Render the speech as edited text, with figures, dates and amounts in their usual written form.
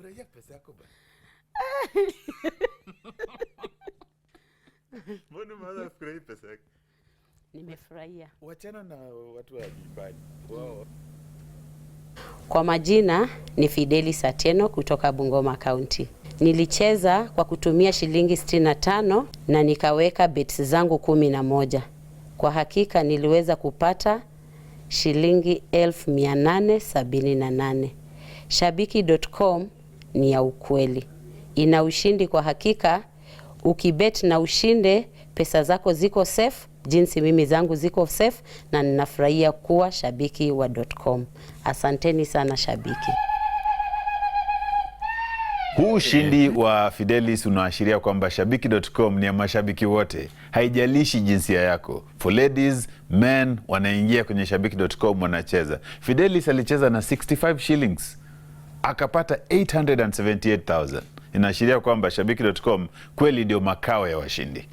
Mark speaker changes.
Speaker 1: Furahia pesa yako bana. Mbona umeanza kufurahia pesa yako?
Speaker 2: Nimefurahia.
Speaker 1: Wachana na watu wa nyumbani wao.
Speaker 2: Kwa majina ni Fideli Satieno kutoka Bungoma County. Nilicheza kwa kutumia shilingi 65 na nikaweka bets zangu 11. Kwa hakika niliweza kupata shilingi 878. Shabiki.com ni ya ukweli, ina ushindi kwa hakika. Ukibet na ushinde, pesa zako ziko safe, jinsi mimi zangu ziko safe, na ninafurahia kuwa shabiki wa .com. Asanteni sana shabiki.
Speaker 1: Huu ushindi wa Fidelis unaashiria kwamba shabiki.com ni ya mashabiki wote, haijalishi jinsia yako. For ladies, men wanaingia kwenye shabiki.com wanacheza. Fidelis alicheza na 65 shillings akapata 878,000. Inaashiria kwamba shabiki.com kweli ndio makao ya washindi.